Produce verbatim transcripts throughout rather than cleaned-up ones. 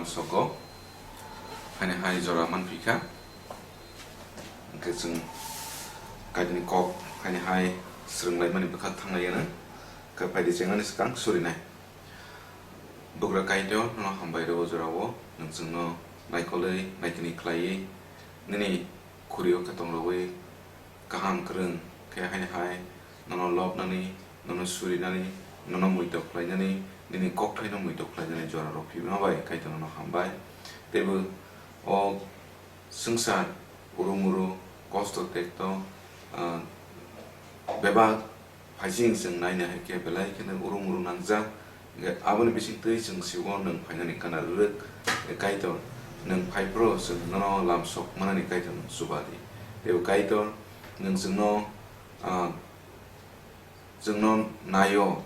Sogo, haini hai jora manphi kha. Hwnkhe chwng Kaitorni kok haini hai swrwnglaimani bwkhak thanglaiya nang. Khe phaidi chengmani swkang surinai. Bugra Kaitor, nono hambai rw o jorao, nwng chwngno naikolwi, naikini khlaiwi, nini khuri-o khe tongrwui, kaham kwrwng khe haini hai nono lobnani, nono surinani, nono muitok khlainani, nini kokthaino muitok khlainani jora rw phima bai Kaitor nono hambai. Teibo o swngchar uru muru, kosto tekto, ah, bebak phaising chwng naina hai khe belai kheno uru muru nangjak. Hwnkhe aboni bisingtwi chwng sigo nwng phainani gana rwrwk, Kaitor, nwng phai phuru chwng nono lamsok manani Kaitor nwng chuba di. Teibo Kaitor, nwng chwngno, ah, chwngno naio,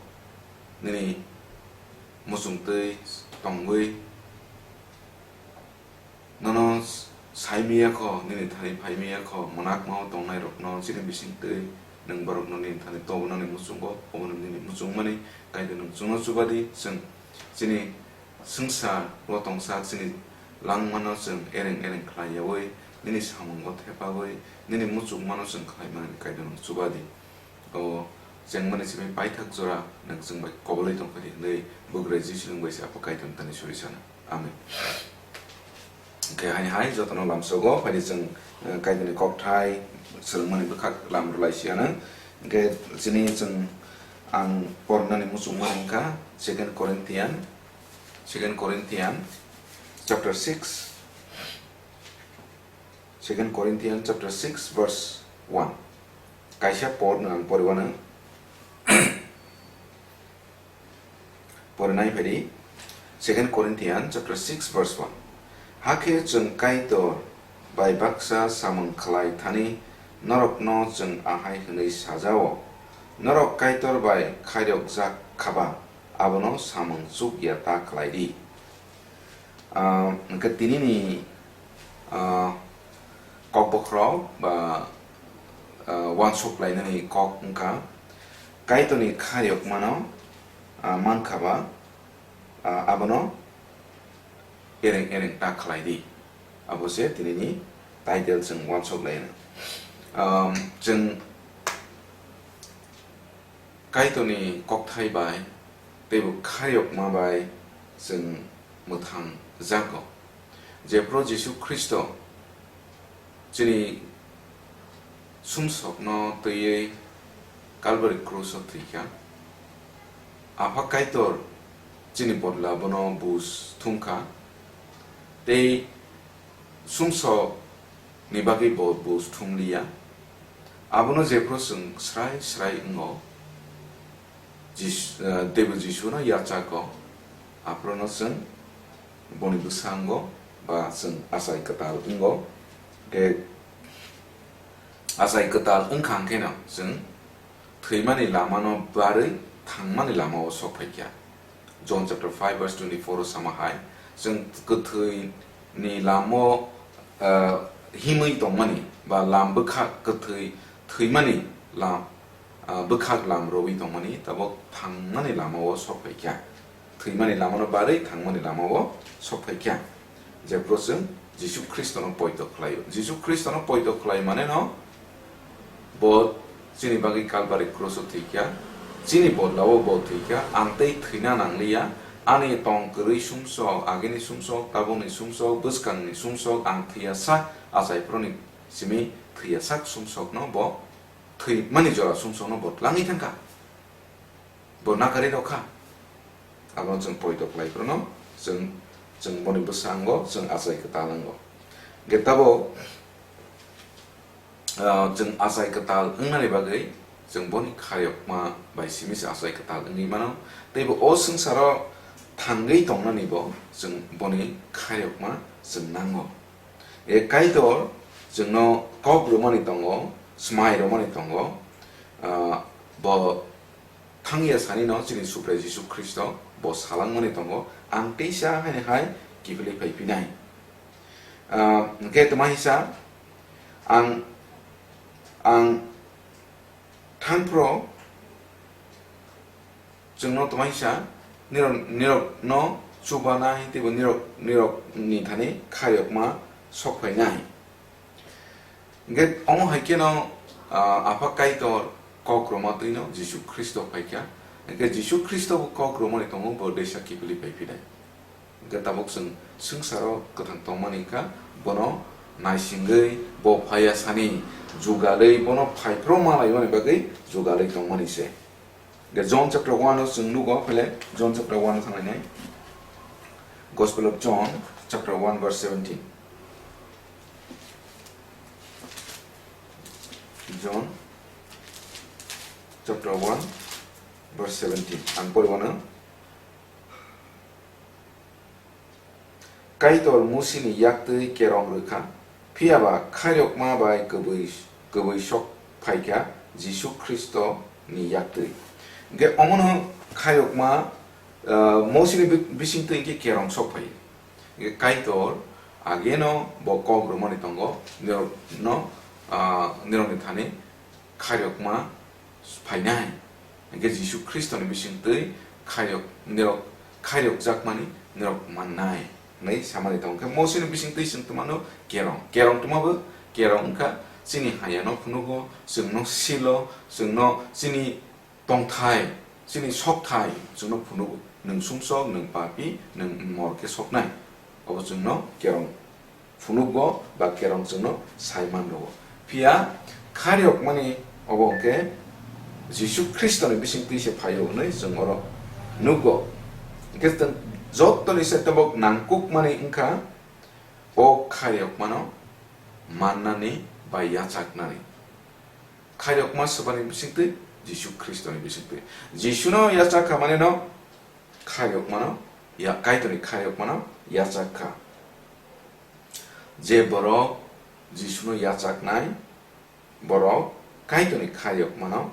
nini muchungtwi tongwi nono saimiyakho, nini thani phaimiyakho, mwnakmao tongnairokno chini bisingtwi nwng borokno nini thani tobonani muchungo, obono nini muchungmani Kaitor nwng chwngno chuba di. Chwng chini swngchar o tongsa chini langmano chwng ereng ereng khlai yaui, nini samungo thepaui, nini muchungmano chwng khlai manani Kaitor nwng chuba di. O chengmani simi paithak jora nwng chwng bai kobolwi tongkha di hwnwi Bugra Jisu nwng bai se Apha Kaitor thani suri sana. Amen. Hwnkhe haini hai jotono lamsogo phaidi chwng, eh, Kaitorni kokthai swrwngmani bwkhak lam rwlai siya nang. Hwnkhe chini chwng ang pornani muchungmani wngkha Second Corinthian, Second Corinthian chapter six, Second Corinthian chapter six verse one. Kaisa porno ang poriwano. Porinai phaidi, Second Corinthian chapter six verse one. Hakhe chwng Kaitor bai baksa samung khlai thani norokno chwng ahai hwnwi sajao, norok Kaitor bai khairokjak khaba, abono samung chukya ta khlai di. Ah, hwnkhe tinini, ah, kok bokhorok ba, ah, uansuk lainani kok wngkha, Kaitorni khairokmano, ah, mankha ba, ah, abono ereng ereng ta khlai di. Abo se tinini title chwng uansuk laina. Ah, chwng Kaitorni kokthai bai teibo khairokma bai chwng mwthang jago. Jephru Jisu Khristo chini sumsokno twiwi Calvary cross-o thwikha. Apha Kaitor chini bodla bono bus thumkha. Tei sumsok ni bagwi bo bus thumliya. Abono jephru chwng srai srai wngo, Jis-, eh, Debu Jisuno yachago, aphruno chwng boni bwskango ba chwng achai kwtal wngo. Khe achai kwtal wngkha hwnkhe no chwng thwimani lamano barwi thangmani lamao sok phaikha. John chapter five verse twenty-four o sama hai, chwng kwthwi ni lamo, ah, himwi tongmani ba lam bwkhak kwthwi thwimani lam, ah, bwkhak lam rwwi tongmani, tabuk thangmani lamao sok phaikha. Thwimani lamano barwi thangmani lamao sok phaikha. Jephru chwng Jisu Khristono poito khlaio. Jisu Khristono poito khlai mane no bo chini bagwi Kalbari cross-o thwikha, chini bodlao bo thwikha, ang tei thwina nangliya, ani tong kwrwi sumsok, agini sumsok, tabukni sumsok, bwskangni sumsok, ang thwiya sak, achaiphuruni simi thwiya sak sumsokno bo thwimani jora sumsokno bo tlangwi thangkha. Bo nakarwi rwkha. Abono chwng poito khlai phruno chwng, chwng boni bwskango chwng achai kwtal wngo. Hwnkhe tabuk, ah, chwng achai kwtal wngnani bagwi chwng boni khairokma bai simi se achai kwtal wngwi mano. Tei bo o swngcharo thangwi tongnani bo chwng boni khairokma chwng nango. E Kaitor chwngno kok rwmani tongo, swmai rwmani tongo, ah, bo thangya sanino chini Supre Jisu Khristo bo salangmani tongo, ang teisa haini hai kiphilwi phai phinai. Ah, hwnkhe twma hisa, ang, ang thangphro chwngno twma hisa, nirok, nirokno chubanai teibo nirok, nirokni thani khairokma sok phainai. Hingke omo hai kheno, ah, Apha Kaitor kok rwma twino Jisu Khristo phaikha. Hingke Jisu Khristo bo kok rwmani tongo, bo desa kiphilwi phaiphidai. Hingke tabuk chwng swngcharo kwthang tongmani wngkha, bono naisingwi bo phaiya sani jugalwi bono phaiphro ma laimani bagwi jugalwi tongmani se. Hingke John chapter one o chwng nugo, phele John chapter one o thanglainai. Gospel of John chapter one verse seventeen. John chapter one verse seventeen. Ang pori wano. Kaitor Musini yaktwi kerong rwkha, phiyaba khairokma bai kwbwi, kwbwi sok phaikha Jisu Khristoni yaktwi. Hingke omono khairokma, ah, Mosini bi-, bisingtwi hingke kerong sok phai. Hingke Kaitor ageno bo kok rwmani tongo, nirokno, ah, nirokni thani khairokma phainai. Hingke Jisu Khristoni bisingtwi khairok, nirok khairokjakmani nirok mannai hwnwi samani tongo. Hingke Mosini bisingtwi chwng twmano kerong. Kerong twmabo kerong wngkha chini hayano phunugo, chwngno silo, chwngno chini tongthai, chini sokthai chwngno phunugo. Nwng sumsok, nwng papi, nwng mor khe soknai. Obo chwngno kerong phunukgo ba kerong chwngno sai manrwo. Phiya khairokmani obo hwnkhe Jisu Khristoni bisingtwi se phaio hwnwi chwng oro nukgo. Hwnkhe chwng jottoni se tabuk nangkukmani wngkha o khairokmano mannani ba yachaknani. Khairokma swbani bisingtwi Jisu Khristoni bisingtwi. Jisuno yachak kha manino khairokmano ya-, Kaitorni khairokmano yachak kha. Je borok Jisuno yachaknai, borok Kaitorni khairokmano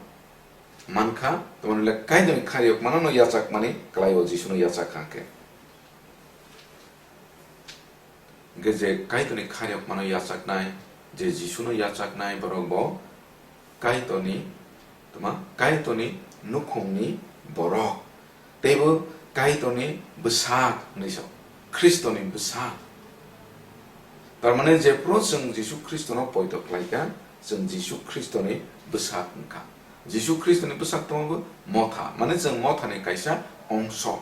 mankha, tamoni le Kaitorni khairokmano no yachakmani kwlaio Jisuno yachak kha khe. Hingke je Kaitorni khairokmano yachaknai, je Jisuno yachaknai borok bo Kaitorni, tuma, Kaitorni nukhungni borok, teibo Kaitorni bwsak hwnwi sao, Khristoni bwsak. Tarmane jephru chwng Jisu Khristono poito khlaikha, chwng Jisu Khristoni bwsak wngkha. Jisu Khristoni bwsak tongmabo motha, mane chwng mothani kaisa ongso.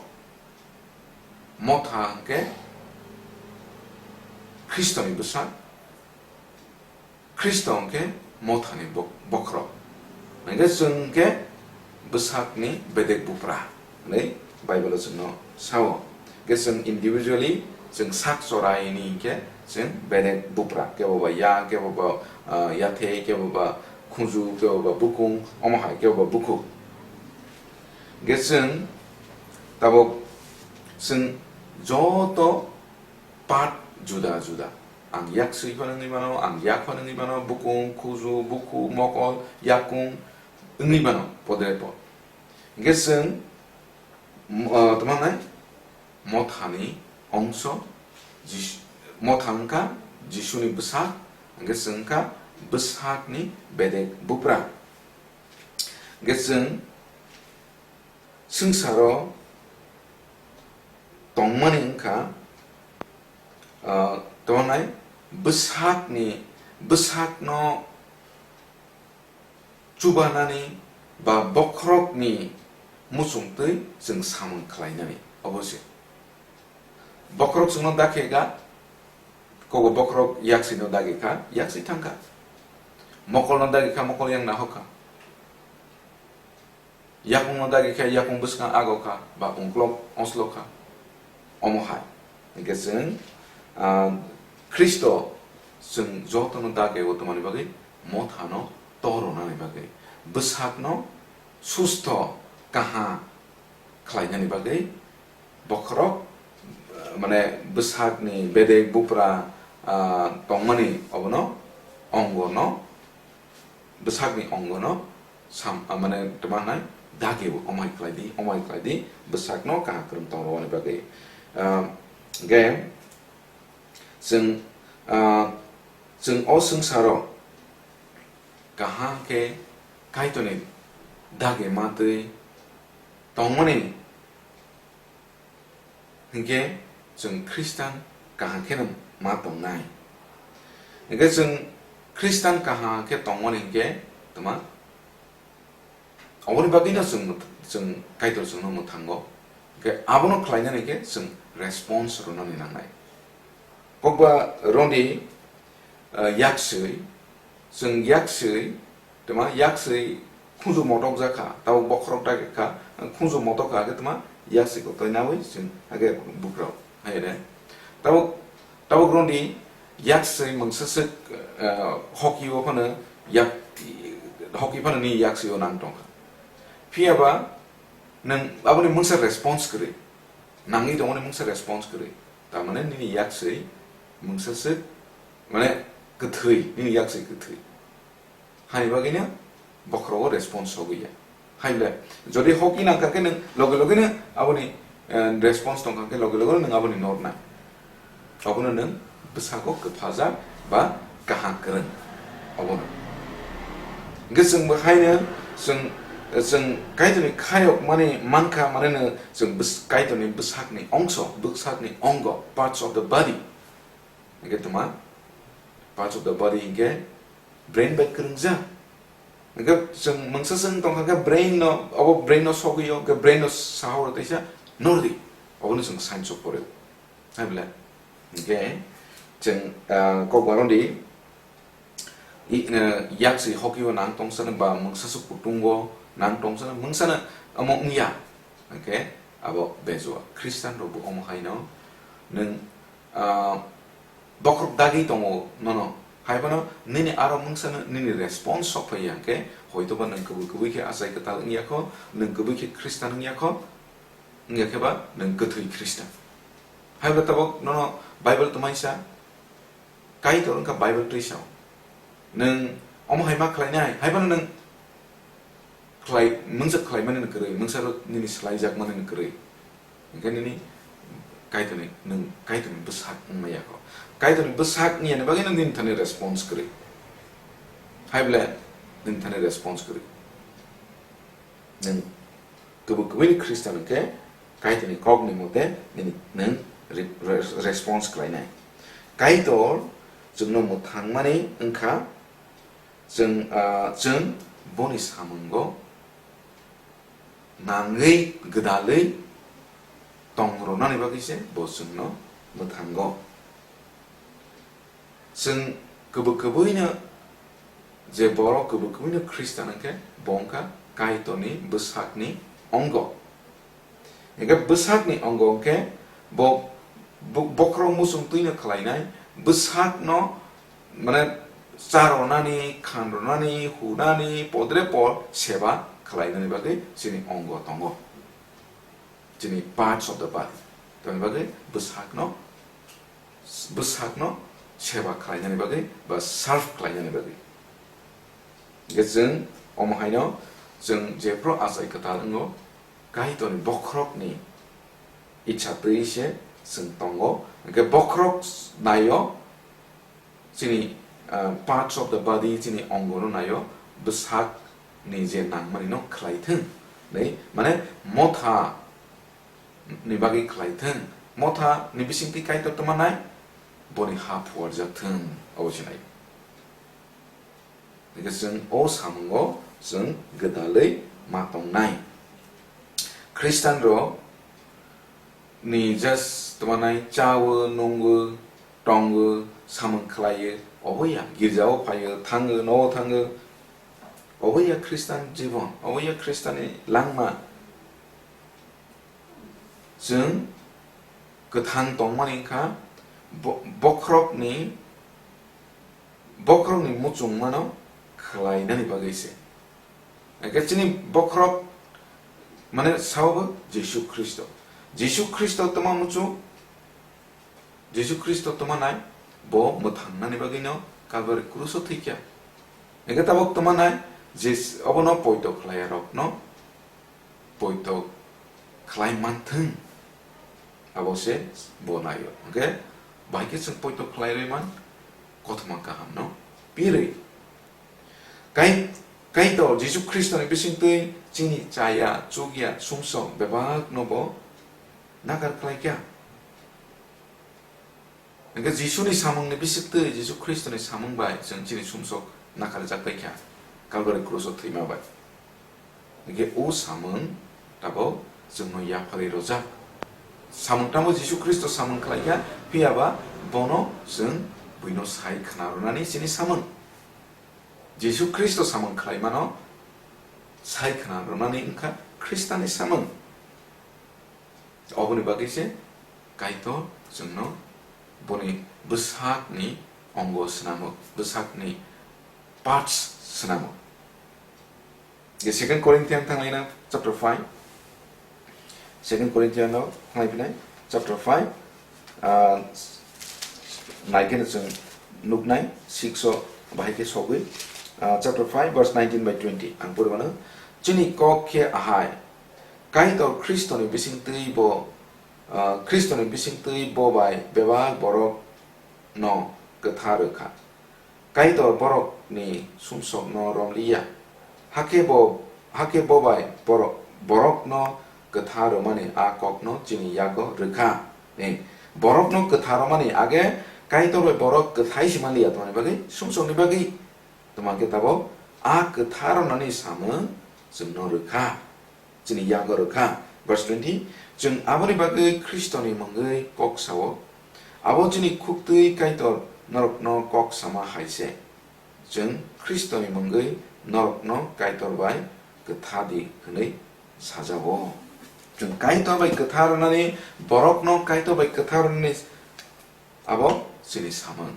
Motha hwnkhe Khristoni bwsak, Khristo hwnkhe mothani bok-, bokhorok. Hwnkhe chwng hwnkhe bwsakni bedek bupra hwnwi Bible-o chwngno sao. Hwnkhe chwng individually chwng sak choraini hwnkhe chwng bedek bupra, kebo ba ya, kebo ba, ah, yathe, kebo ba khunju, kebo ba bukung, omo hai kebo ba bukhuk. Hwnkhe chwng tabuk chwng joto part juda juda. Ang yak swi phano wngwi mano, ang yak phano wngwi mano, bukung, khuju, bukhu, mokol, yakung wngwi mano, podre pod. Hwnkhe chwng, m-, ah, tamo hwnai? Mothani ongso, Jis-, motha wngkha Jisuni bwsak, hwnkhe chwng wngkha bwsakni bedek bupra. Hwnkhe chwng swngcharo tongmani wngkha, ah, tongnai bwsakni, bwsakno chubanani ba bokhorokni muchungtwi chwng samung khlainani, obo se. Bokhorok chwngno dakhe ga, kobo bokhorok yaksino dagi kha, yaksi thang kha. Mokolno dagi kha, mokol yang nahok kha. Yakungno dagi kha, yakung bwskang ago kha, ba ungklok oslo kha. Omo hai. Hwnkhe chwng, ah, Khristo chwng jotono dagi o tongmani bagwi mothano toronani bagwi, bwsakno sustho kaham khlainani bagwi, bokhorok, mane, bwsakni bedek bupra, ah, tongmani obono ongono, bwsakni ongono sam-, ah, mane, tma hwnai, dagio, omai khlai di, omai khlai di, bwsakno kaham kwrwng tong rwani bagwi. Ah, hwnkhe chwng, ah, chwng o swngcharo kaham khe Kaitorni dagi matwi tongmani Hinkhe chwng Khristan kaham kheno ma tongnai. Hinkhe chwng Khristan kaham khe tongmani hinkhe tma Oboni bagwino chwng, chwng Kaitor chwngno mwthango. Hwnkhe abono khlainani khe chwng response rwnani nangnai. Kokba rwdi, ah, yakswi, chwng yakswi, tma yakswi khunju motok jakha, tabuk bokhorok dagi kha, khunju motok kha, hwnkhe tma yakswi koktoi nawi chwng hake bukrok. Hai de. Tabuk, tabuk rwdi yakswi mungsaswk, eh, hockey o phano yak, hockey phano ni yakswi o nang tongkha. Phiya ba nwng aboni mungsa response kwrwi. Nangwi tongmani mungsa response kwrwi. Tamane nini yakswi mungsaswk, mane kwthwi, nini yakswi kwthwi. Hani bagwino bokhorogo response sogwi ya. Hai ble, jodi hockey nang kha khe nwng loge loge no aboni, eh, response tong kha khe loge loge no nwng aboni nor nai. Obono nwng bwsako kwphajak ba kaham kwrwng obono. Hwnkhe chwng bo haino chwng, chwng Kaitorni khayok mani mankha, maneno chwng bws-, Kaitorni bwsakni ongso, bwsakni ongo, parts of the body. Hwnkhe tma parts of the body hwnkhe brain bai kwrwngjak. Hwnkhe chwng mungsa chwng tongkha khe brain no, obo brain no sogwi o, hwnkhe brain no saha oro teisa nordi. Obono chwng science o pore. Hai ble. Hwnkhe chwng, ah, kok barodi, i, eh, yaksi hockey o nang tongsano ba mungsa chwng kutungo nang tongsano mungsano omo wngya. Hwnkhe abo bejua. Khristan rok bo omo haino nwng, ah, bokhorok dagwi tongo nono. Hai phano nini aro mungsano nini response sok phai ya hwnkhe, hoito ba nwng kwbwi kwbwi khe achai kwtal wngya kho, nwng kwbwi khe Khristan wngya kho, wngya khe ba nwng kwthwi Khristan. Hai phano tabuk nono Bible twmai sa, Kaitor wngkha Bible twi sao. Nwng omo hai ma khlainai, hai phano nwng khlai, mungsa khlaimani ni kwrwi, mungsa rok nini swlaijakmani ni kwrwi. Hwnkhe nini Kaitorni, nwng Kaitorni bwsak wngmaya kho. Kaitorni bwsak wngya ni bagwi nwng nini thani response kwrwi. Hai ble, nini thani response kwrwi. Nwng kwbwi kwbwini Khristan hwnkhe Kaitorni kokni mote nini, nwng re-, re-, response khlainai. Kaitor chwngno mwthangmani wngkha, chwng, ah, chwng boni samungo nangwi gwdalwi tongronani bagwi se bo chwngno mwthango. Chwng kwbwi kwbwino, je borok kwbwi kwbwino Khristan hwnkhe bo wngkha Kaitorni bwsakni ongo. Hwnkhe bwsakni ongo hwnkhe bo, bo-, bokhorok muchung twino khlainai, bwsakno, mane, charonani, khanronani, hunani, podre pod seba khlainani bagwi chini ongo tongo. Chini parts of the body. Tamni bagwi bwsakno, bwsakno seba khlainani bagwi ba serve khlainani bagwi. Hwnkhe chwng omo haino chwng jephru achai kwtal wngo, Kaitorni bokhorokni icha twi se chwng tongo. Hwnkhe bokhorok naio, chini, ah, parts of the body, chini ongono naio, bwsakni je nangmani no khlai thung, nei, mane motha ni bagwi khlai thung, motha ni bisingtwi Kaitor tongma nai, boni ha phuarjak thung, abo se nai. Hwnkhe chwng o samungo chwng gwdalwi ma tongnai. Khristanrok ni just tongmanai chawo, nungo, tongo, samung khlaio, obo ya girjao phaio, thango, nogo thango, obo ya Khristan jibon, obo ya Khristanni langma. Chwng kwthang tongmani wngkha bo-, bokhorokni, bokhorokni muchungmano khlainani bagwi se. Hwnkhe chini bokhorok mane sao bo Jisu Khristo. Jisu Khristo tongma muchung, Jisu Khristo tongma nai, bo mwthangnani bagwino Kalvari kruso thwikha. Hwnkhe tabuk tongma nai, je obono poito khlaiyarokno poito khlai manthung, abo se bo naio. Hwnkhe bahai khe chwng poito khlai rwi man, kothoma kahamno pirwi. Kai-, Kaitor Jisu Khristoni bisingtwi chini chaya, chukya, sumsok bebakno bo nakar khlaikha. Hwnkhe Jisuni samungni bisingtwi, Jisu Khristoni samung bai chwng chini sumsok nakarjak bai kha, Kalbari kruso thwima bai. Hwnkhe o samung tabok chwngno yapharwi rwjak. Samung tamo Jisu Khristo samung khlai kha, phiya ba bono chwng buino sai khna rwnani chini samung. Jisu Khristo samung khlaimano sai khna rwnani wngkha Khristani samung. Oboni bagwi se Kaitor chwngno boni bwsakni ongo swnamo, bwsakni parts swnamo. Je Second Corinthian thanglaina chapter five, Second Corinthian no khnai pinai chapter five, ah, nai khe chwng nuknai six o bahai khe sogwi, ah, chapter five verse nineteen by twenty ang pori mano. Chini kok khe ahai, Kaitor Khristoni bisingtwi bo, ah, Khristoni bisingtwi bo bai bebak borok no kwthar rwkha. Kaitor borokni sumsokno romliya. Hakhe bo, hakhe bo bai borok, borokno kwthar rwmani a kokno chini yago rwkha. Ni, borokno kwthar rwmani age Kaitor bai borok kwthai se manliya, tamni bagwi sumsokni bagwi. Tamo khe tabok a kwthar rwnani samung chwngno rwkha. Chini yago rwkha. Verse twenty, chwng aboni bagwi Khristoni mungwi kok sao. Abo chini khuktwi Kaitor norokno kok sama hai se. Chwng Khristoni mungwi norokno Kaitor bai kwtha di hwnwi sajao. Chwng Kaitor bai kwtha rwnani, borokno Kaitor bai kwtha rwnani Abo chini samung.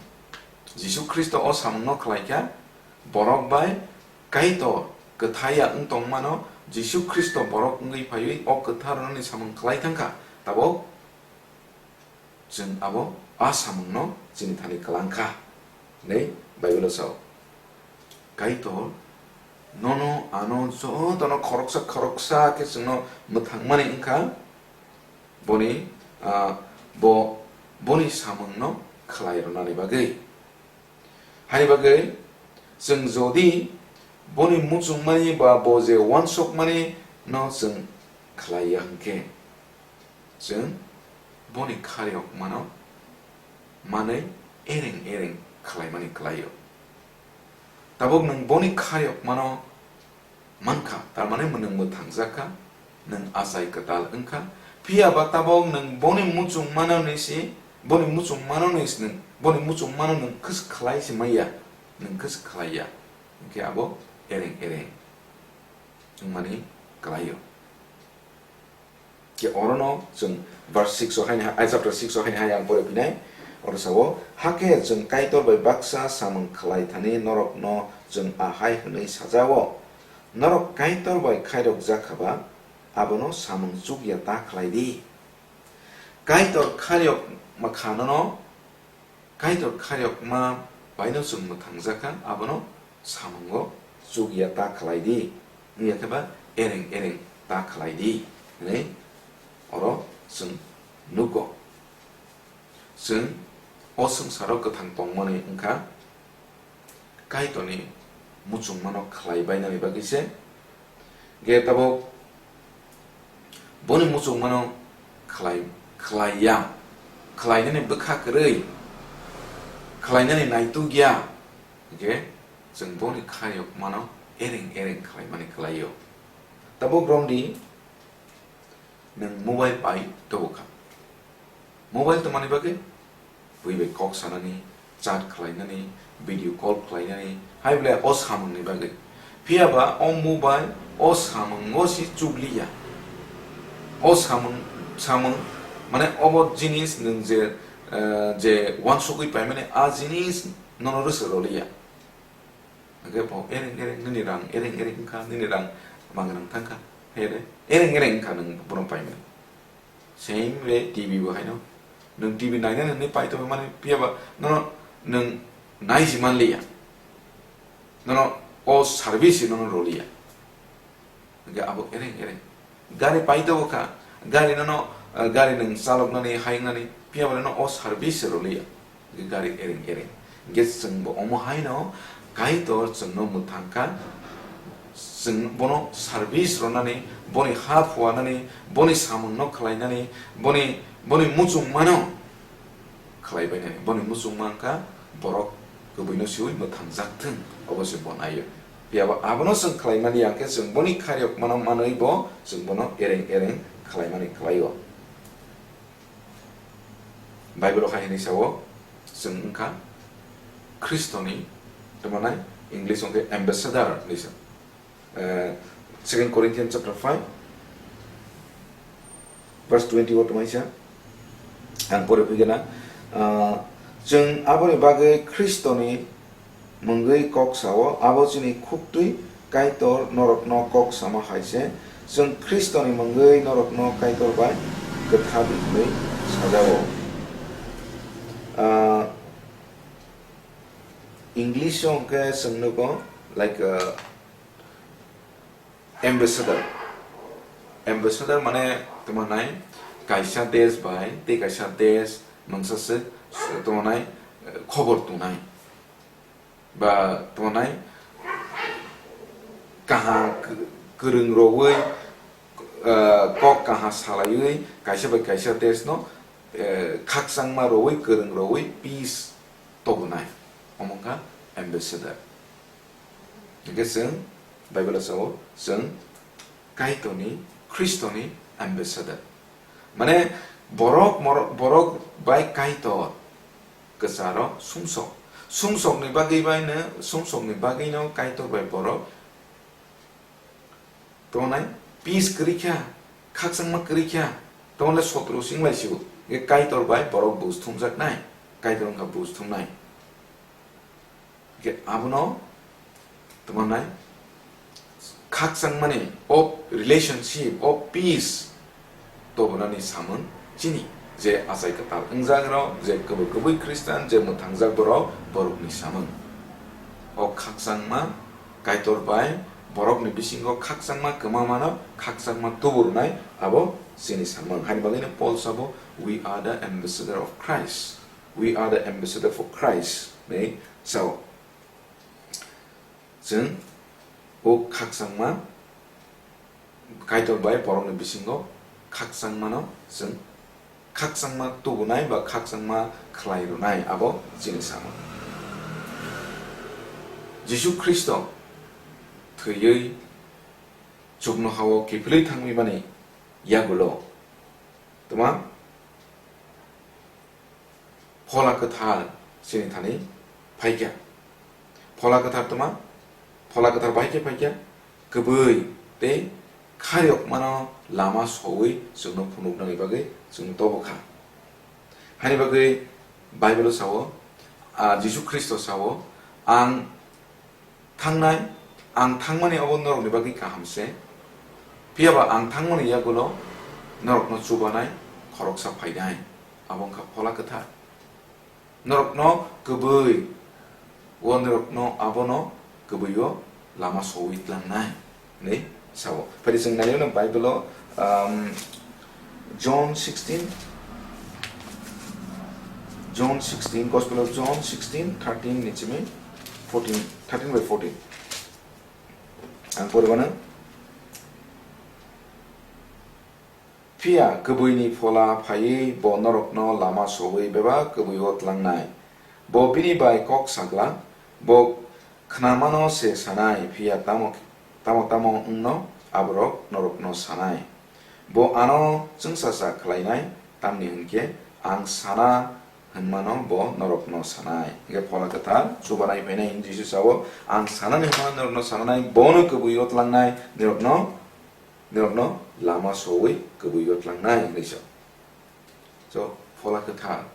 Jisu Khristo o samungno khlai kha, borok bai Kaitor kwthai ya wng tongmano Jisu Khristo borok wngwi phaiwi o kwthar rwnani samung khlai thang kha, tabok chwng abo a samungno chini thani kwlang kha, hinwi Bible-o sao. Kaitor nono ano jotono khoroksa khoroksa khe chwngno mwthangmani wng kha, boni, ah, bo, boni samungno khlai rwnani bagwi. Haini bagwi chwng jodi boni muchungmani ba bo je uansukmani no chwng khlai ya hwnkhe, chwng boni khairokmano manwi ereng ereng khlaimani kwlaio. Tabuk nwng boni khairokmano mankha, tar mane nwng mwthangjak kha, nwng achai kwtal wng kha. Phiya ba tabuk nwng boni muchungmano ni si, boni muchungmano ni si nwng, boni muchungmano nwng khis khlai si manya, nwng khis khlai ya, hwnkhe abo ereng ereng wngmani kwlaio. Khe orono chwng verse six o haini ha-, ai chapter six o haini hai ang pore phinai. Oro sao, hakhe chwng Kaitor bai baksa samung khlai thani norokno chwng ahai hwnwi sajao, "Norok Kaitor bai khairokjak kha ba, abono samung chukya ta khlai di." Kaitor khairok ma kha nono, Kaitor khairokma baino chwng mwthangjak kha, abono samungo chukya ta khlai di, wngya khe ba ereng ereng ta khlai di, hwnwi oro chwng nugo. Chwng o swngcharo kwthang tongmani wngkha Kaitorni muchungmano khlai bainani bagwi se. Ge tabuk boni muchungmano khlai, khlai ya, khlainani bwkha kwrwi, khlainani naituk ya, ge chwng boni khairokmano ereng ereng khlaimani kwlaio. Tabuk romdi, nwng mobile pai tobo kha. Mobile tongmani bagwi bui bai kok sanani, chat khlainani, video call khlainani, hai belai o samungni bagwi. Phiya ba o mobile o samungo se chukliya. O samung, samung, mane obo jinis nwng je, eh, je uansugwi paimani a jinis nono rwswk rwliya. Hwnkhe bo ereng ereng nini rang, ereng ereng wngkha, nini rang mangrang thangkha, hai de, ereng ereng wngkha nwng bono paimani. Same way T V bo haino. Nwng T V nainani hwnwi pai tongmani phiya ba nono nwng nai si manliya. Nono o service nono rwliya. Hwnkhe abo ereng ereng. Gari pai tobo kha, gari nono, eh, gari nwng chaloknani, hayungnani, phiya ba nono o service rwliya. Hwnkhe gari ereng ereng. Hwnkhe chwngbo omo haino Kaitor chwngno mwthang kha, chwng bono service rwnani, boni ha phuarnani, boni samungno khlainani, boni, boni muchungmano khlaibainani. Boni muchungma wngkha borok kwbwino siwi mwthangjak thwng, obo se bo naio. Phiyaba abono chwng khlaimani ya khe chwng boni khairokmano manwi bo chwng bono ereng ereng khlaimani khlaio. Bible-o hai hwnwi sao, chwng wngkha Khristoni, tamo nai English-o hwnkhe ambassador hwnwi sa. Eh, Second Corinthians chapter five, verse twenty o tongmani sa. Ang pore phigena, ah, chwng aboni bagwi Khristoni mungwi kok sao, abo chini khuktwi Kaitor norokno kok sama hai se. Chwng Khristoni mungwi norokno Kaitor bai kwthar hwnwi sajao. Ah, English-o hwnkhe chwng nugo, like, ah, ambassador. Ambassador mane tamo nai kaisa desh bai tei kaisa desh mungsa se tamo nai, eh, khobor tongnai. Ba tamo nai kaha k-, kwrwng rogwi, eh, kok kaha salaiwi kaisa bai kaisa desh no, eh, khakchangma rogwi kwrwng rogwi peace tobonai. Omo wngkha ambassador. Hingke chwng Bible-o sao, chwng Kaitorni, Khristoni ambassador. Mane borok mor-, borok bai Kaitor kwcharo sumsok. Sumsokni bagwi baino, sumsokni bagwino Kaitor bai borok tongnai peace kwrwi kha, khakchangma kwrwi kha, tongle sotro sing lai sio. Hingke Kaitor bai borok buj thumjaknai, Kaitor wngkha buj thumnai. Hingke abono tamo nai khakchangmani of relationship, of peace tobonani samung chini je achai kwtal wngjakrok, je kwbwi kwbwi Khristan, je mwthangjak borok, borokni samung. O khakchangma Kaitor bai borokni bisingo khakchangma kwmamano khakchangma tubu rwnai abo chini samung. Haini bagwino Paul sabo, "We are the ambassador of Christ." We are the ambassador for Christ, hinwi sao. Chwng o khakchangma Kaitor bai borokni bisingo khakchangmano chwng khakchangma tubunai ba khakchangma khlai rwnai abo chini samung. Jisu Khristo thwiwi chuknohao kiphilwi thangwimani yagulo twma Phola Kwthar chini thani phaikha. Phola Kwthar twma? Phola Kwthar bahai khe phaikha, kwbwi tei khairokmano lama sowi chwngno phunuknani bagwi chwngno tobokha. Haini bagwi Bible-o sao, ah, Jisu Khristo sao, "Ang thangnai, ang thangmani obo norokni bagwi kaham se. Phiya ba ang thangmani yagulo norokno chubanai khoroksa phainai." Abo wngkha Phola Kwthar. Norokno kwbwi, o norokno abono kwbwi-o lama sowi tlangnai, hinwi sao. Phai chwng naiyano Bible-o, um, John sixteen, John sixteen, Gospel of John sixteen, thirteen ni simi fourteen, thirteen by fourteen. Ang poribano. Phiya kwbwini Phola phaiwi bo norokno lama sowi bebak kwbwi-o tlangnai. Bo bini bai kok sagla, bo khnamano se sanai, phiya tamo, tamo tamo wngno aborok norokno sanai. Bo ano chwngsacha khlainai, tamni hwn khe ang sana hwnmano bo norokno sanai. Hingkhe Phola Kwthar chubanai phainai hwnwi Jisu sao, "Ang sanani hwnmano norokno sananai, bono kwbwi-o tlangnai, norokno, norokno lama sowi kwbwi-o tlangnai," hwnwi sa. So, Phola Kwthar,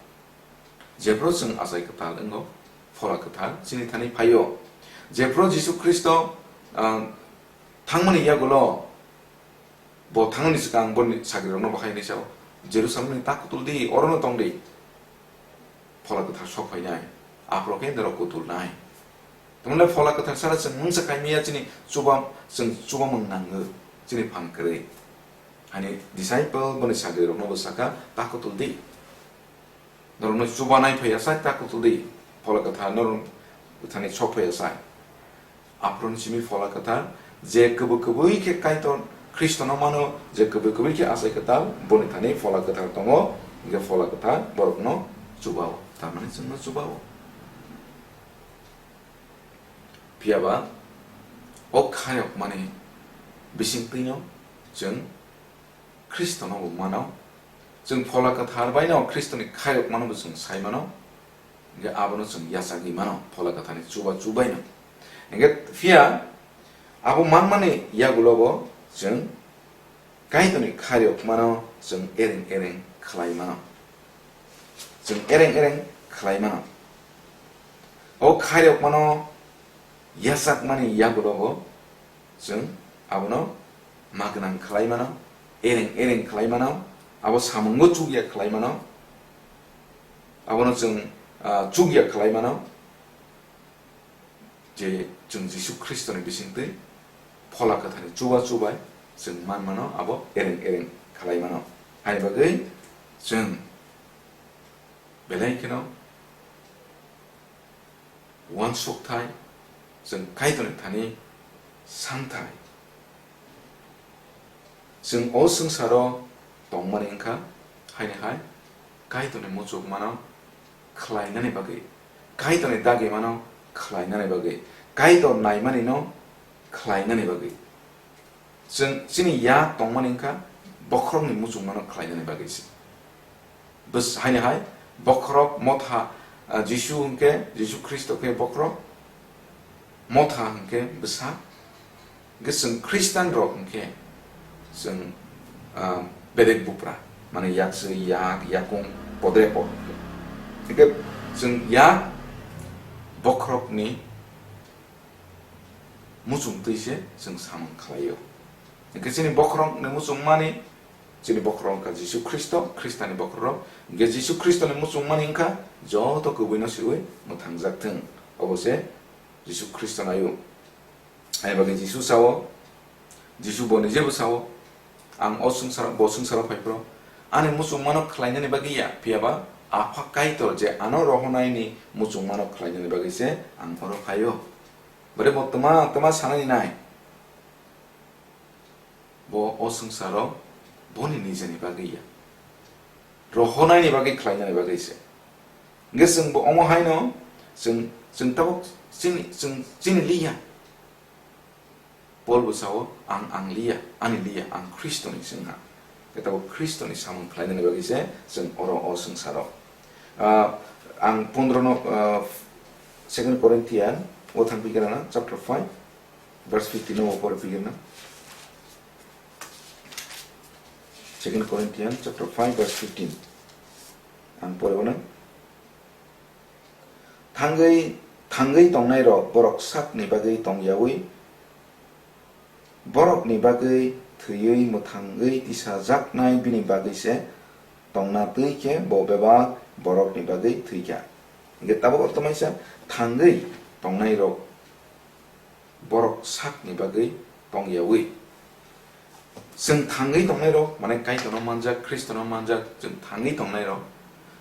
jephru chwng achai kwtal wngo, Phola Kwthar chini thani phaio. Jephru Jisu Khristo, ah, thangmani yagulo, bo thangmani swkang boni sagrirokno bo hai hwnwi sao, "Jerusalemni ta kutul di, orono tong di." Phola Kwthar sok phainai, aphuru khe norok kutulnai. Tamoni Phola Kwthar sara chwng mungsa khai maya chini chuba, chwng chubamung nango, chini phan kwrwi. Hani disciple boni sagrirokno bo saka, "Ta kutul di. Norokno chubanai phaiya sai, ta kutul di. Phola Kwthar norok thani sok phaiya sai." Aphuruni simi Phola Kwthar, je kwbwi kwbwi khe Kaitor Khristono mano, je kwbwi kwbwi khe achai kwtal, boni thani Phola Kwthar tongo, hingkhe Phola Kwthar borokno chubao. Tamani chwngno chubao. Phiyaba o khayokmani bisingtwino chwng Khristono bo mano, chwng Phola Kwthar baino Khristoni khayokmano bo chwng sai mano, hwnkhe abono chwng yachagwi mano Phola Kwtharni chuba chubaino. Hwnkhe phiya abo manmani yagulobo chwng Kaitorni khayokmano chwng ereng ereng khlai mano. Chwng ereng ereng khlai mano. O khayokmano yachakmani yagulobo chwng abono magwnang khlai mano, ereng ereng khlai mano, abo samungo chukya khlai mano, abono chwng, ah, chukya khlai mano. Je chwng Jisu Khristoni bisingtwi Phola Kwtharni chuba chubai chwng man mano, abo ereng ereng khlai mano. Haini bagwi chwng belai kheno uansukthai, chwng Kaitorni thani samthai. Chwng o swngcharo tongmani wngkha, haini hai Kaitorni muchungmano khlainani bagwi, Kaitorni dagimano khlainani bagwi, Kaitor naimanino khlainani bagwi. Chwng chini yak tongmani wngkha bokhorokni muchungmano khlainani bagwi se. Bwsa-, haini hai bokhorok motha, ah, Jisu hwnkhe, Jisu Khristo khe bokhorok, motha hwnkhe bwsa, hwnkhe chwng Khristian rok hwnkhe chwng, ah, bedek bupra, mane yakswi yak, yakung, podre pod. Hwnkhe chwng yak bokhorokni muchungtwi se chwng samung khlaio. Hwnkhe chini bokhorokni muchungmani, chini bokhorok wngkha Jisu Khristo, Khristani bokhorok. Hwnkhe Jisu Khristoni muchungmani wngkha joto kubuino siwi mwthangjak thung. Obo se Jisu Khristo naio. Ani bagwi Jisu sao, Jisu bo nijebo sao, "Ang o swngcharo, bo swngcharo phai phro ani muchungmano khlainani bagwi ya, phiyaba Apha Kaitor je ano rohonaini muchungmano khlainani bagwi se ang oro phaio." Bwrwi bo twma twma sanani nai. Bo o swngcharo boni nijeni bagwi ya. Rohonaini bagwi khlainani bagwi se. Hwnkhe chwng bo omo haino chwng, chwng tabuk chini, chwng chini liya. Paul bo sao, "Ang, ang liya, ani liya, ang Khristoni swngha." Khe tabuk Khristoni samung khlainani bagwi se chwng oro o swngcharo. Ah, ang pondro no, ah, Second Corinthian o thang pi khe rana, chapter five, verse fifteen o pore pi khe rana. Second Corinthian chapter five verse fifteen. Ang pore bono. Thangwi, thangwi tongnairok borok sakni bagwi tongyawi, borokni bagwi thwiwi mwthangwi tisajaknai bini bagwi se tongna twi khe bo bebak borokni bagwi thwikha. Hwnkhe tabuk o tongmani sa thangwi tongnairok borok sakni bagwi tongyawi. Chwng thangwi tongnairok, mane Kaitorno manjak, Khristono manjak, chwng thangwi tongnairok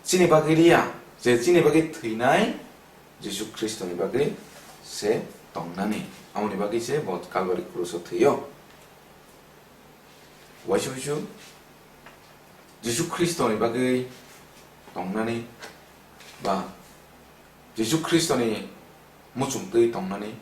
chini bagwi liya, je chini bagwi thwinai Jisu Khristoni bagwi se tongnani. Amoni bagwi se bo Kalvari kruso thwio. Waisa waisa Jisu Khristoni bagwi tongnani ba Jisu Khristoni muchungtwi tongnani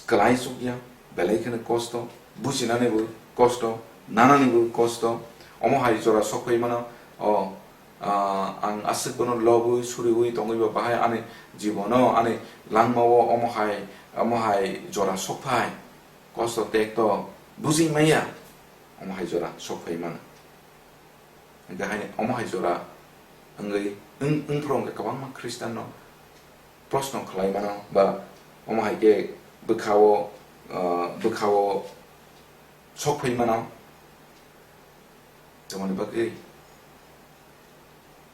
kwlai chukya, belai kheno kosto, bujinanibo kosto, nananibo kosto. Omo hai jora sokphai mano, o, ah, ang aswk bono lobwi, suriwi tongwi ba bahai ani jibono, ani langmao omo hai, omo hai jora sokphai. Kosto tekto bujwi maya, omo hai jora sokphai mano. Hwnkhe haini omo hai jora wngwi wng-, wngphuru hwnkhe kwbangma Khristianno proshno khlai mano ba omo hai khe bwkhao, ah, bwkhao sokphai mano. Tamoni bagwi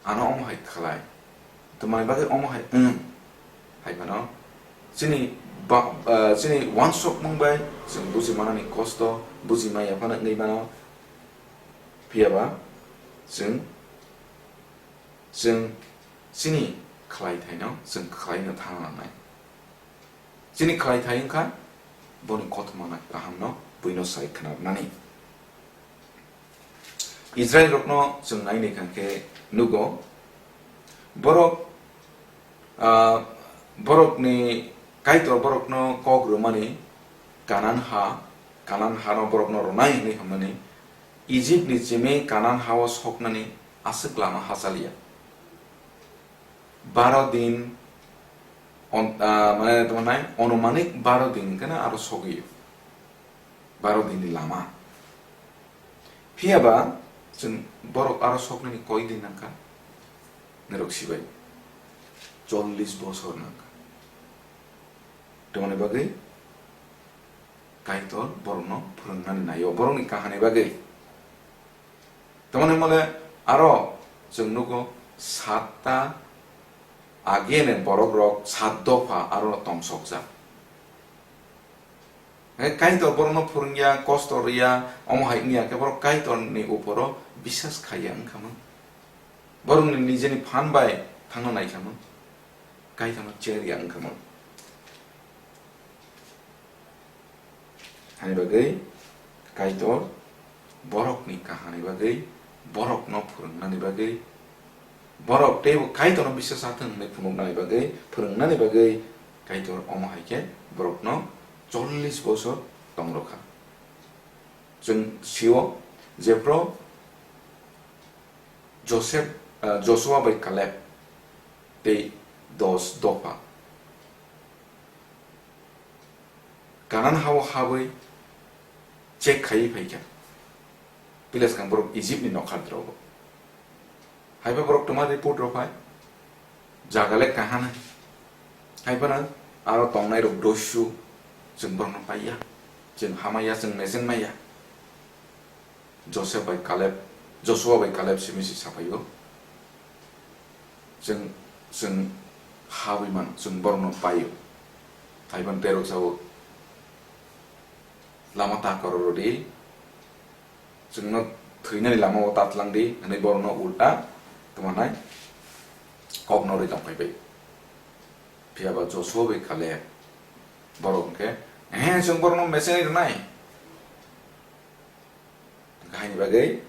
ano omo hai khlai, tamoni bagwi omo hai wng hai phano chini ba, ah, chini uansukmung bai chwng buji manani kosto, buji maya phano wngwi mano. Phiyaba chwng, chwng chini khlaithaino chwng khlaino thang nangnai. Chini khlaithai wngkha boni kothoma kahamno buino sai khnarnani. Israilrokno chwng nai naikha khe nugo, Borok, ah, borokni Kaitor borokno kok rwmani Kanan ha, Kanan hano borokno rwnai hwnwi hwnmani Ijipni chimi Kanan hao soknani aswk lama hachaliya. Baro din on-, ah, mane tamo nai, onumanik baro din hwnkhe no aro sogwi o. Baro dinni lama. Phiya ba chwng borok aro soknani koi din nangkha? Norok sibai. Chollish bosor nangkha. Tamoni bagwi Kaitor borokno phwrwngnani naio, borokni kahani bagwi. Tamoni mole aro chwng nugo satta agene borok rok sat dopha aro tongsokjak. Hai Kaitor borokno phwrwngya, kosto rwya, omo hai wngya khe borok Kaitorni uporo biswas khaiya wngkha mano. Borokni nijeni phan bai thangna naikha mano. Kaitorno cherya wngkha mano. Hani bagwi Kaitor borokni kahani bagwi, borokno phwrwngnani bagwi, borok teibo Kaitorno biswas athwng hwnwi phunuknani bagwi, phwrwngnani bagwi Kaitor omo hai khe borokno chollish bosor tong rwkha. Chwng sio jephru Joseph, ah, Joshua bai Kaleb tei dos dopha Kanan hao habwi check khaiwi phaikha. Pila swkang borok Egypt ni nokha drogo. Haiba borok twma report rok phai. Jaga le kahana. Haiba na aro tongnai rok dosu. Chwng borok no paiya. Chwng hamaya, chwng mesen maya. Joseph bai Kaleb, Joshua bai Kaleb simi se saphaio. Chwng, chwng habwi man, chwng borokno paio. Haiphano terok sao, lama ta kororo di, chwngno thwinani lama o ta tlang di, hwnwi borokno ulta tongmanai kokno rwi tongphai bai. Phiya ba Joshua bai Kaleb borok hwnkhe, "Ehe, chwng borokno mechai rwnai." Haini bagwi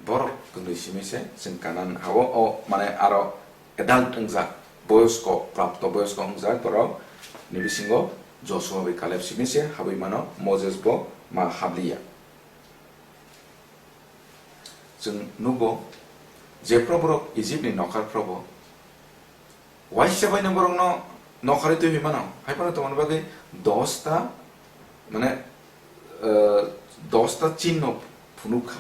borok kwnwi simi se chwng Kanan hao, o, mane, aro adult wngjak, boyosko, prapto boyosko wngjak borok ni bisingo Joshua bai Kaleb simi se habwi mano, Moses bo ma habliya. Chwng nugo, jephru borok Egypt ni nokhar phrobo, waisa bai no borok no nokharwi twi mano, hai phano tongmani bagwi dosta, mane, eh, dosta chinno phunuk kha.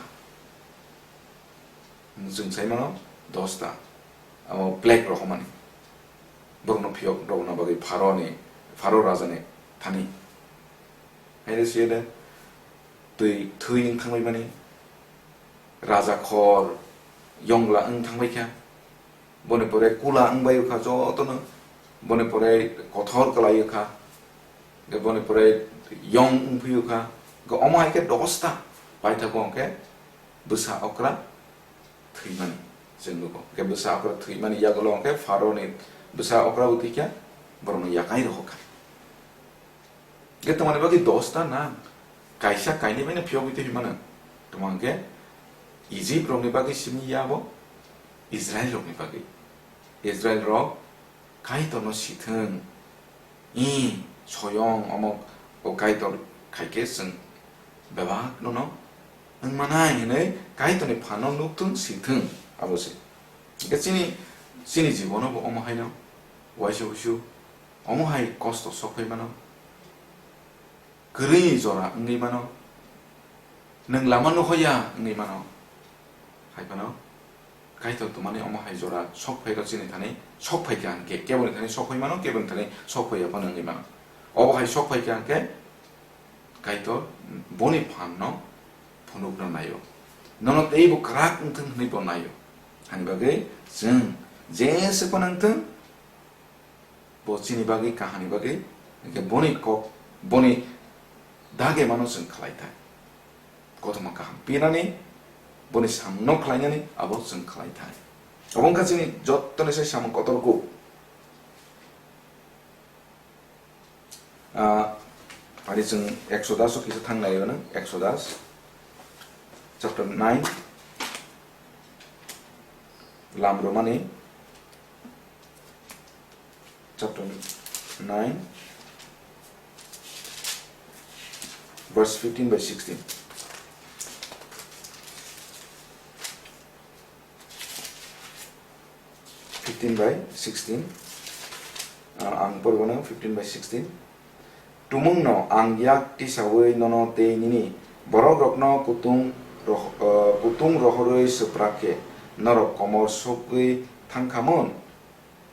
Chwng sai mano dosta, amo plague rok mani. Borok no phiyok rok na bagwi Pharaoh ni, Pharaoh raja ni thani. Hai de siya de, twi thwi wng thangbai mani, raja khor, yongla wng thangbai kha, boni pore kula wng bai kha jotono, boni pore kothor kwlai kha, boni pore yong wng phi kha, omo hai khe dosta paithago hwnkhe bwsa okra thwimani chwng nugo. Hwnkhe bwsa okra thwimani yagulo hwnkhe Pharaoh ni bwsa okra bo thwikha, borokno yakai rohor kha. Hwnkhe tongmani bagwi dosta nang, kaisa kainwi bai no phiyogwi twi mano. Tongma hwnkhe Egypt rokni bagwi simi ya bo, Israel rokni bagwi. Israel rok Kaitorno sithwng, i soyong omo o Kaitor khaikhe chwng bebak nono wngmanai hwnwi Kaitorni phanno nukthwng sithwng abo se. Hwnkhe chini, chini jibono bo omo haino waisa wuisu omo hai kosto sok phai mano. Kwrwi jora wngwi mano, nwng lama nuhoya wngwi mano, hai phano Kaitor tongmani omo hai jora sok phairok chini thani sok phaikha hwnkhe keboni thani sok phai mano, keboni thani sok phaiya phano wngwi mano. Obo hai sok phaikha hwnkhe Kaitor boni phanno phunukna naio, nono teibo kwrak wngthwng hwnwi bo naio. Hani bagwi chwng jese phano wngthwng, bo chini bagwi, kahani bagwi, hwnkhe boni kok, boni dage mano chwng khlai thai. Kothoma kaham pinani, boni samno khlainani abo chwng khlai thai. Obo wngkha chini jottoni sai samung kotor kuk. Ah, ari chwng Exodus o kisa thang nai, Exodus chapter nine, lam romani Chapter nine, verse fifteen by sixteen. Fifteen by sixteen. Ah, ang poribano fifteen by sixteen. Tumungno ang yak tisaui nono tei nini borokrokno kutung roh-, ah, kutung rohorwi swprak khe norok komor sogwi thangkhamun?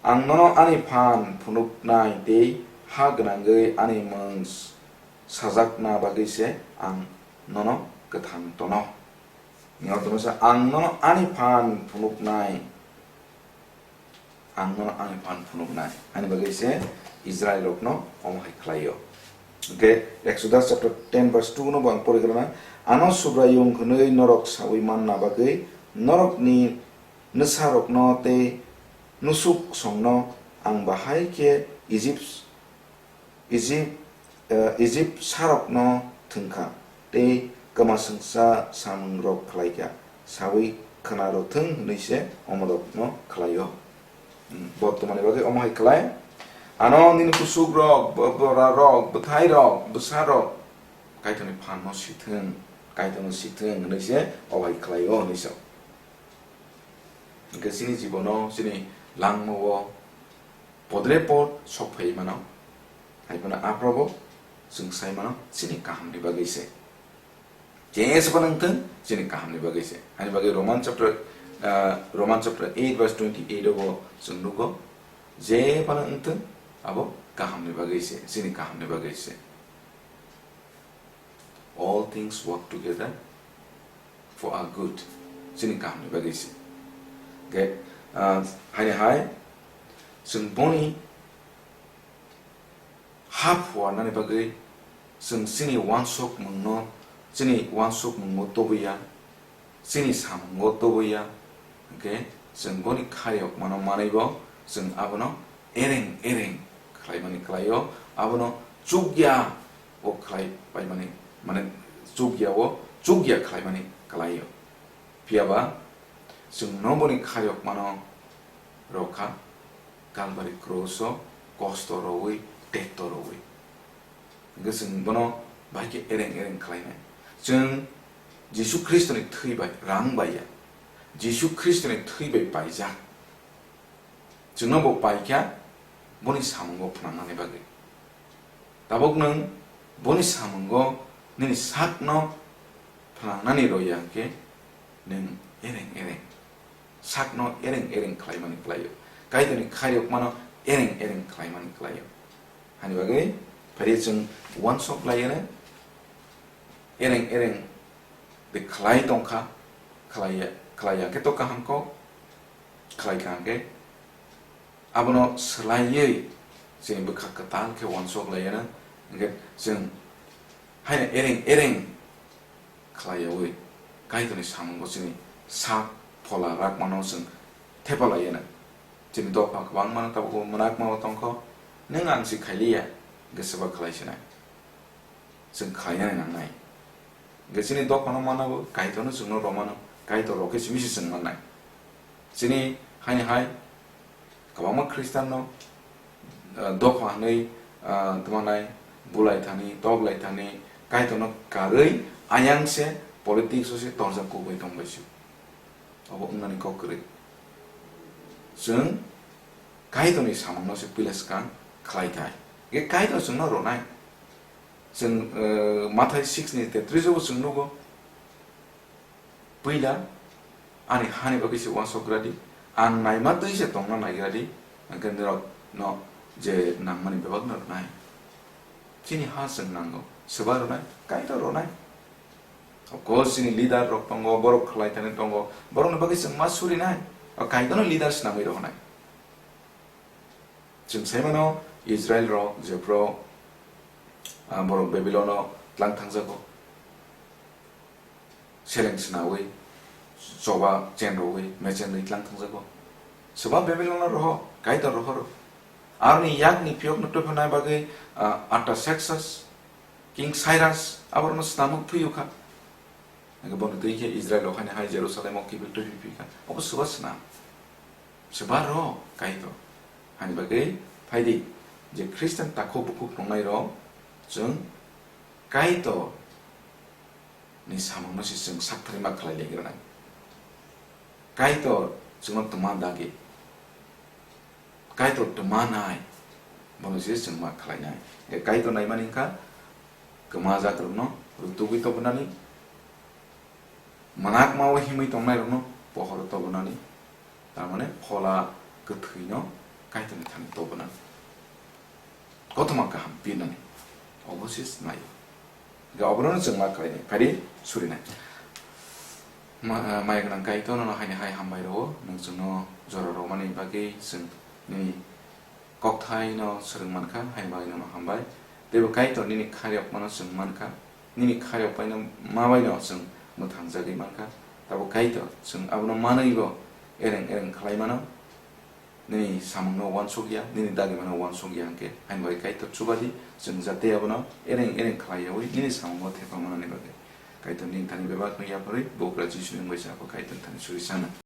Ang nono ani phan phunuknai tei ha gwnangwi ani mung s-, sajakna bagwi se ang nono kwthang tono. Ni ortho no sa, ang nono ani phan phunuknai. Ang nono ani phan phunuknai. Ani bagwi se Israel rokno omo hai khlaio. Hwnkhe Exodus chapter ten verse two no bo ang pori gana. Ano Subraiyung hwnwi norok saui manna bagwi norokni nwsarokno tei nusuksongno ang bahai khe Egypt, Egypt, eh, Egypt sarokno thwngkha tei kwmaswngsa samungrok khlaikha, saui khna rwthwng hwnwi se omorokno khlaio. Hmm, bo twmani bagwi omo hai khlai, ano nini kusukrok, bo-, borarok, bwthairok, bwsarok Kaitorni phanno sithwng, Kaitorno sithwng hwnwi se obo hai khlaio hwnwi se. Hwnkhe chini jibono, chini langmao podre pod sok phai mano. Hai phano aphrobo chwng sai mano chini kahamni bagwi se. Jesa phano wngthwng chini kahamni bagwi se. Ani bagwi Roman chapter, ah, Roman chapter eight verse twenty-eight o bo chwng nugo, je phano wngthwng abo kahamni bagwi se, chini kahamni bagwi se. All things work together for our good. Chini kahamni bagwi se. Hwnkhe, ah, haini hai, chwng boni ha phuarnani bagwi, chwng chini uansukmungno, chini uansukmungo tubuya, chini samungo tubuya, hwnkhe chwng boni khairokmano manwibo chwng abono ereng ereng khlaimani klaio, abono chukya o khlai paimani, mane chukya o chukya khlaimani klaio. Phiyaba chwng no boni khairokmano rwkha, Kalbari kros o kosto rwui, tekto rwui. Hwnkhe chwng bono bahai khe ereng ereng khlainai. Chwng Jisu Khristoni thwi bai, rang bai ya. Jisu Khristoni thwi bai paijak. Chwngno bo paikha boni samungo phnangnani bagwi. Tabuk nwng boni samungo nini sakno phnangnani roya hwnkhe nwng ereng ereng sakno ereng ereng khlaimani klaio. Kaitorni khairokmano ereng ereng khlaimani klaio. Hani bagwi phari chwng uansuk laiya, ereng ereng de khlai tongkha, khlaiya, khlaiya khe to kaham kok, khlaikha hwnkhe abono swlaiwi chini bwkha kwtal khe uansuk laiya, hwnkhe chwng haino ereng ereng khlaiyaui Kaitorni samungo chini sak phola rakmano chwng thepalaiyana. Chini dopha kwbangmano tabuk mwnakmao tongkho, nwng ang si khailiya, hwnkhe swba khlai sinai. Chwng khlainani nangnai. Hwnkhe chini dophano manabo Kaitorno chwngno romano, Kaitor rokhe simi se chwng mannai. Chini haini hai kwbangma Khristanno, ah, dopha hwnwi, ah, tongmanai, bulai thani, tok lai thani, Kaitorno karwi ayang se politics o se torjak kubui tongbai se. Obo wngnani kok kwrwi. Chwng Kaitorni samungno se puila swkang khlai thai. Hwnkhe Kaitor chwngno rwnai. Chwng, ah, Mathai six ni tetris o bo chwng nugo. Puila ani hani bagwi se uansuk gra di, ang naima twi se tongna naigra di, hwnkhe norok no je nangmani bebak no rwnai. Chini ha chwng nango, swba rwnai, Kaitor rwnai. Of course, chini leader rok tongo, borok khlai thani tongo, borokni bagwi chwng ma surinai, o Kaitorno leader swnamwi rwnai. Chwng sai mano, Israel rok jephru, ah, borok Babylon o tlang thangjago. Seleng swnaui, choba chen rwui, mechen rwi tlang thangjago. Swba Babylon o roho, Kaitor rohoro. Aroni yakni phiyokno tubunai bagwi, ah, Artaxerxes, King Cyrus, aborokno swnamwi phiyokha. Hwnkhe bono twi khe Israel rok haino hai Jerusalem o kiphil tubui phikha. Obo swba swnam. Swba rw Kaitor. Hani bagwi Phaidi, je Christian takhuk bukhuk tongnai rok, chwng Kaitor ni samungno se chwng sakthari ma khlai lai granai. Kaitor chwngno tma dagi. Kaitor tma nai. Bono se chwng ma khlai nai. E Kaitor nai mani kha kwma jak rokno rutugwi tobonani. Manakma o himwi tongnai rokno pohoro tobonani. Tar mane phola kwthwino Kaitorni thani tobonani. Kothoma kaham pinani. Obo se naio. Ga oborokno chwng ma khlainai, phari surinai. Ma-, ah, maya gwnang Kaitor, nono haini hai hambai rwo, nwng chwngno jora rwmani bagwi chwng nini kokthaino swrwng mankha, haini bagwi nono hambai. Teibo Kaitor nini khairokmano chwng mankha, nini khairokpaino mabaino chwng mwthangjagwi mankha. Tabo Kaitor, chwng abono manwibo ereng ereng khlaimano. Nini samungno uansukya, nini dagimano uansukya hwnkhe, haini bagwi Kaitor chubadi, chwng jate abono ereng ereng khlaiyaui nini samungno thepamani bagwi. Kaitor nini thani bebakno yapharwi, bugra Jisuni wngwi chapha Kaitor thani suri sana.